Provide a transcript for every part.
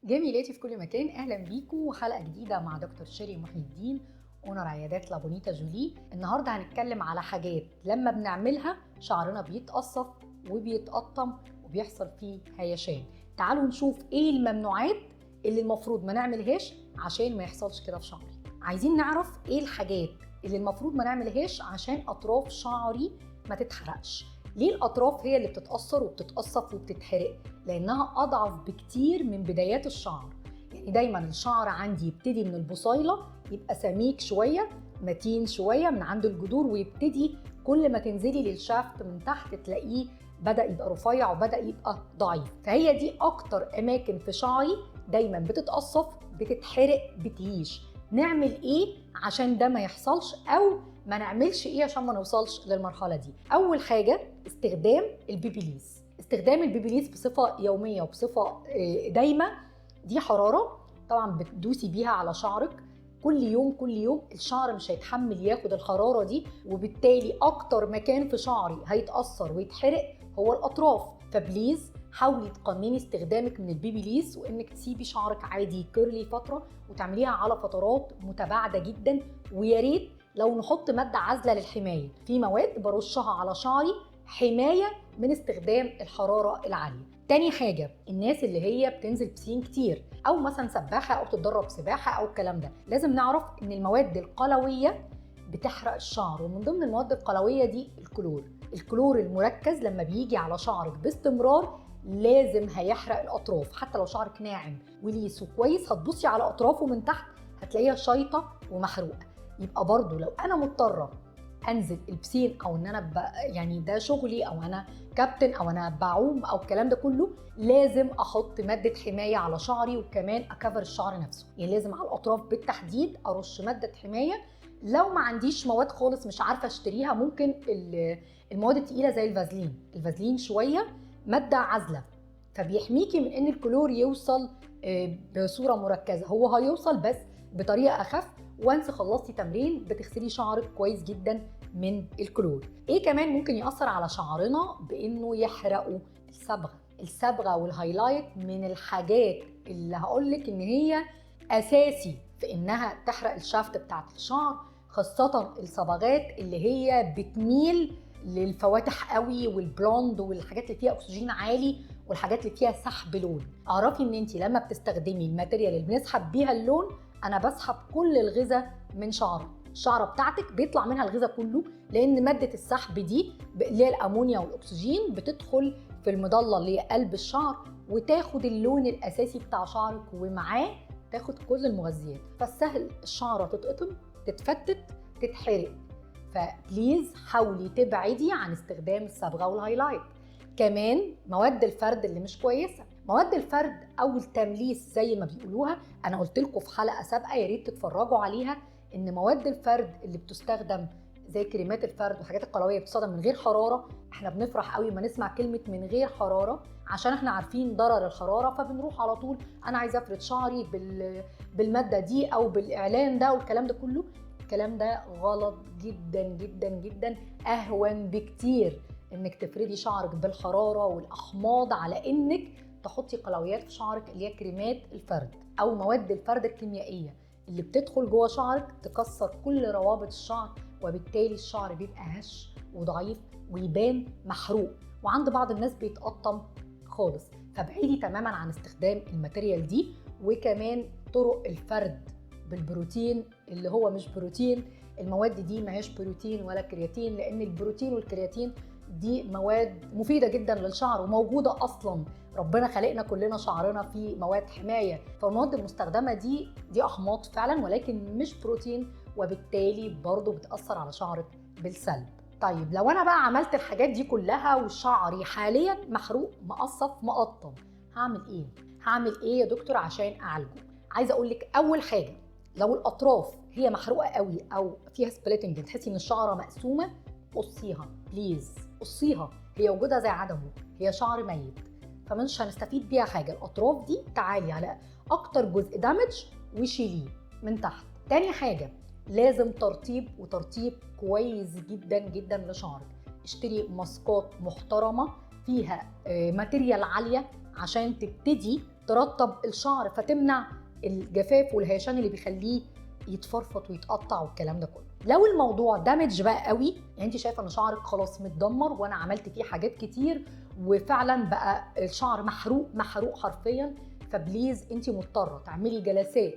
جميلاتي في كل مكان، اهلا بيكم وحلقه جديدة مع دكتور شيري محي الدين، owner عيادات لابونيتا جولي. النهارده هنتكلم على حاجات لما بنعملها شعرنا بيتقصف وبيتقطم وبيحصل فيه هيشان. تعالوا نشوف ايه الممنوعات اللي المفروض ما نعملهاش عشان ما يحصلش كده في شعري. عايزين نعرف ايه الحاجات اللي المفروض ما نعملهاش عشان اطراف شعري ما تتحرقش. ليه الاطراف هي اللي بتتاثر وبتتقصف وبتتحرق؟ لانها اضعف بكتير من بدايات الشعر. يعني دايما الشعر عندي يبتدي من البصيله، يبقى سميك شوية، متين شوية من عند الجذور، ويبتدي كل ما تنزلي لل shaft من تحت تلاقيه بدا يبقى رفيع وبدا يبقى ضعيف. فهي دي اكتر اماكن في شعري دايما بتتقصف، بتتحرق، بتهيش. نعمل ايه عشان ده ما يحصلش، او ما نعملش ايه عشان ما نوصلش للمرحلة دي؟ اول حاجة استخدام البيبيليز. استخدام البيبيليز بصفة يومية وبصفه دايمه، دي حرارة طبعا بتدوسي بيها على شعرك كل يوم كل يوم، الشعر مش هيتحمل ياخد الحرارة دي، وبالتالي اكتر مكان في شعري هيتاثر ويتحرق هو الاطراف. ف please حاولي تقنني استخدامك من البيبيليز، وانك تسيبي شعرك عادي curly فترة وتعمليها على فترات متباعدة جدا. ويا ريت لو نحط مادة عازله للحماية، في مواد برشها على شعري حماية من استخدام الحرارة العالية. تاني حاجة، الناس اللي هي بتنزل بسين كتير، او مثلا سباحة او بتتدرب سباحة او الكلام ده، لازم نعرف ان المواد القلويه بتحرق الشعر، ومن ضمن المواد القلويه دي الكلور. الكلور المركز لما بيجي على شعرك باستمرار لازم هيحرق الاطراف، حتى لو شعرك ناعم وليس وكويس هتبصي على اطرافه من تحت هتلاقيها شايطه ومحروقه. يبقى برضو لو انا مضطرة انزل البسين، او ان انا يعني ده شغلي، او انا كابتن، او انا بعوم، او الكلام ده كله، لازم احط مادة حماية على شعري، وكمان اكفر الشعر نفسه. يعني لازم على الاطراف بالتحديد ارش مادة حماية. لو ما عنديش مواد خالص مش عارفه اشتريها، ممكن المواد التقيله زي الفازلين. الفازلين شوية مادة عازله، فبيحميكي من ان الكلور يوصل بصورة مركزه، هو هيوصل بس بطريقة اخف. وانس خلصتي تمرين بتغسلي شعرك كويس جدا من الكلور. ايه كمان ممكن ياثر على شعرنا بانه يحرقه؟ الصبغه. الصبغه وال highlight من الحاجات اللي هقولك ان هي اساسي في انها تحرق ال shaft بتاعت الشعر، خاصة الصبغات اللي هي بتميل للفواتح قوي وال blonde والحاجات اللي فيها اكسجين عالي والحاجات اللي فيها سحب لون. اعرفي ان انت لما بتستخدمي ال material اللي بنسحب بيها اللون، انا بسحب كل الغذاء من شعرك، الشعرة بتاعتك بيطلع منها الغذاء كله، لان مادة السحب دي اللي هي الامونيا والاكسجين بتدخل في ال medulla اللي هي قلب الشعر وتاخد اللون الاساسي بتاع شعرك، ومعاه تاخد كل المغذيات. فالسهل الشعرة تتقطم، تتفتت، تتحرق. ف please حاولي تبعدي عن استخدام الصبغه وال highlight. كمان مواد الفرد اللي مش كويسة، مواد الفرد او التمليس زي ما بيقولوها، انا قلت لكم في حلقة سابقه يا ريت تتفرجوا عليها، ان مواد الفرد اللي بتستخدم زي كريمات الفرد والحاجات القلويه بتستخدم من غير حرارة. احنا بنفرح قوي ما نسمع كلمة من غير حرارة، عشان احنا عارفين ضرر الحرارة، فبنروح على طول انا عايزه افرد شعري بالماده دي او بالاعلان ده والكلام ده كله. الكلام ده غلط جدا جدا جدا. اهون بكتير انك تفردي شعرك بالحرارة والاحماض على انك تحطي قلويات في شعرك اللي هي كريمات الفرد او مواد الفرد الكيميائية اللي بتدخل جوه شعرك تكسر كل روابط الشعر، وبالتالي الشعر بيبقى هش وضعيف ويبان محروق، وعند بعض الناس بيتقطم خالص. فابعدي تماما عن استخدام ال material دي. وكمان طرق الفرد بالبروتين اللي هو مش بروتين، المواد دي ما هيش بروتين ولا كرياتين، لان البروتين والكرياتين دي مواد مفيدة جدا للشعر وموجودة اصلا، ربنا خلقنا كلنا شعرنا فيه مواد حماية، فالمواد المستخدمة دي احماض فعلا ولكن مش بروتين، وبالتالي برضو بتاثر على شعرك بالسلب. طيب لو انا بقى عملت الحاجات دي كلها وشعري حاليا محروق مقصف مقطم، هعمل ايه؟ هعمل ايه يا دكتور عشان اعالجه؟ عايزه اقول لك اول حاجة، لو الاطراف هي محروقة قوي او فيها splitting، تحسي ان الشعرة مقسومة، قصيها please، قصيها، هي وجودها زي عدمه، هي شعر ميت، فمش هنستفيد بيها حاجة. الاطراف دي تعالي على اكتر جزء damage وشيليه من تحت. تاني حاجة، لازم ترطيب، وترطيب كويس جدا جدا لشعرك. اشتري ماسكات محترمه فيها material عالية عشان تبتدي ترطب الشعر، فتمنع الجفاف والهيشان اللي بيخليه يتفرفط ويتقطع والكلام ده كله. لو الموضوع damage بقى قوي، يعني انت شايفه ان شعرك خلاص متدمر وانا عملت فيه حاجات كتير وفعلا بقى الشعر محروق محروق حرفيا، ف please انت مضطرة تعملي جلسات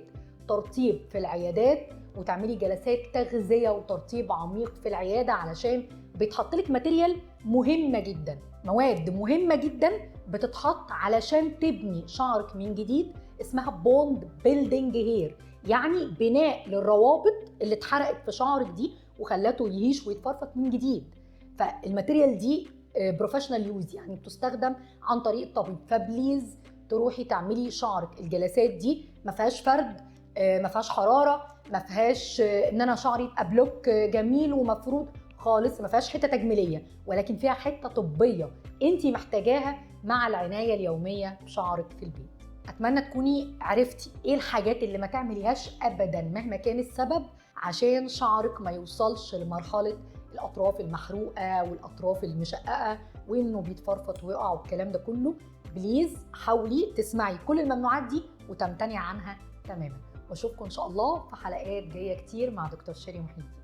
ترطيب في العيادات وتعملي جلسات تغذية وترطيب عميق في العياده، علشان بيتحط لك material مهمة جدا، مواد مهمة جدا بتتحط علشان تبني شعرك من جديد، اسمها bond building hair، يعني بناء للروابط اللي اتحرقت في شعرك دي وخلته يهيش ويتفرفط من جديد. فال material دي professional use، يعني بتستخدم عن طريق الطبيب، ف please تروحي تعملي شعرك الجلسات دي، ما فيهاش فرد، ما فيهاش حرارة، ما فيهاش ان انا شعري يبقى block جميل ومفروض خالص، ما فيهاش حتة تجميليه، ولكن فيها حتة طبية انت محتاجاها مع العناية اليومية بشعرك في البيت. اتمنى تكوني عرفتي ايه الحاجات اللي ما تعمليهاش ابدا مهما كان السبب، عشان شعرك ما يوصلش لمرحلة الاطراف المحروقه والاطراف المشققه وانه بيتفرفط ويقع والكلام ده كله. please حاولي تسمعي كل الممنوعات دي وتمتنعي عنها تماما. واشوفكم ان شاء الله في حلقات جاية كتير مع دكتور شيري محي الدين.